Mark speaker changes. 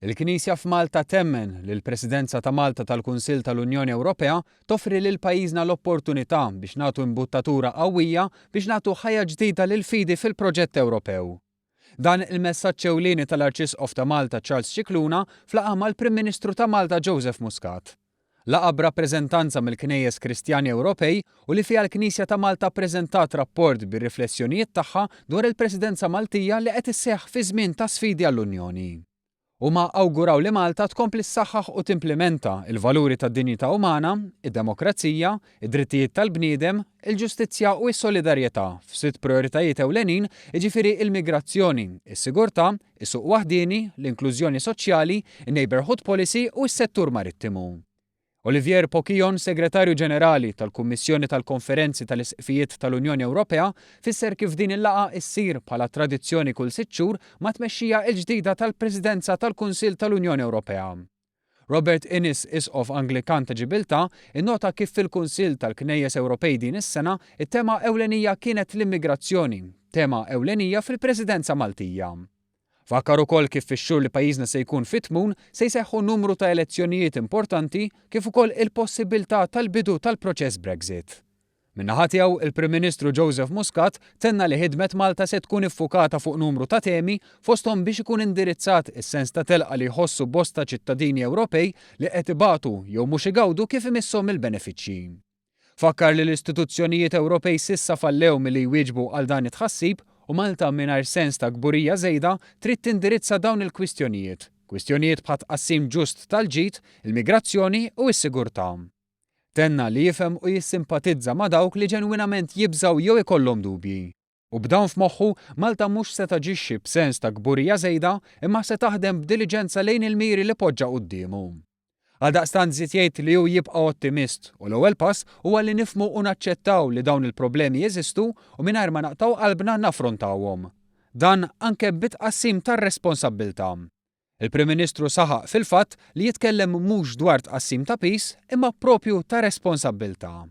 Speaker 1: Il-Knisja f'Malta temmen li l-Presidenza ta' Malta tal-Kunsill tal-Unjoni Ewropea toffri lil pajjiżna l-opportunità biex nagħtu imbuttatura qawwija biex nagħtu ħajja ġdida lill-fidi fil-proġett Ewropew. Dan il-messaġġ ewlieni tal-Arċisqof ta' Malta Charles Scicluna f'laqgħa mal-Prim Ministru ta' Malta Joseph Muscat. Laqgħa b'rappreżentanza mill-Knejjes Kristjani Ewropej u li fiha l-Knisja ta' Malta ppreżentat rapport bir-riflessjonijiet tagħha dwar il-Presidenza Maltija li qed isseħħ fi żmien ta' sfidi għall-Unjoni. Huma awguraw li Malta tkompli ssaħħaħ u timplimenta l-valuri tad-dinjità umana, id-demokrazija, id-drittijiet tal-bniedem, il-ġustizzja u s-solidarjetà f'sitt prijoritajiet ewlenin, jiġifieri l-migrazzjoni, is-sigurtà, is-suq waħdieni, l-inklużjoni soċjali, in-neighbourhood policy u s-settur marittimu. Olivier Poquillon, Segretarju Ġenerali tal-Kummissjoni tal-Konferenzi tal-Isqfijiet tal-Unjoni Ewropea, fisser kif din il-laqgħa issir bħala tradizzjoni kull sitt xhur mat-tmexxija l-ġdida tal-Presidenza tal-Kunsill tal-Unjoni Ewropea. Robert Innes, Isqof Anglikan ta' Ġibiltà, innota kif fil-Kunsill tal-Knejjes Ewropej din is-sena, it-tema ewlenija kienet l-immigrazzjoni, tema ewlenija fil-Presidenza Maltija. Fakkar ukoll kif fix-xhur li pajjiżna se jkun fit-tmun se jseħħu numru ta' elezzjonijiet importanti kif ukoll il-possibbiltà tal-bidu tal-proċess Brexit. Min-naħa tiegħu, il-Prim Ministru Joseph Muscat tenna li ħidmet Malta se tkun iffukata fuq numru ta' temi fosthom biex ikun indirizzat is-sens ta' telqa li jħossu bosta ċittadini Ewropej li qed ibatu jew mhux igawdu kif imisshom mill-benefiċċji. Fakkar li l-istituzzjonijiet Ewropej s'issa fallew milli jwieġbu għal dan it-tħassib u Malta mingħajr sens ta' kburija żejda trid tindirizza dawn il-kwistjonijiet, kwistjonijiet bħat-tqassim ġust tal-ġid, il-migrazzjoni u s-sigurtà. Tenna li jifhem u jissimpatizza ma' dawk li ġenwinament jibżgħu jew ikollhom dubji. U b'dawn f'moħħu, Malta mhux se taġixxi b'sens ta' kburija żejda imma se taħdem b'diliġenza lejn il-miri li poġġa quddiemu. Għaldaqstant żied jgħid li hu jibqa' ottimist u l-ewwel pass huwa li nifhmu u naċċettaw li dawn il-problemi jeżistu u mingħajr ma naqtgħu qalbna naffrontawhom. Dan anke bit-tqassim tar-responsabbiltà. Il-Prim Ministru saħaq fil-fatt li jitkellem mhux dwar tqassim ta' piż imma proprju ta' responsabbiltà.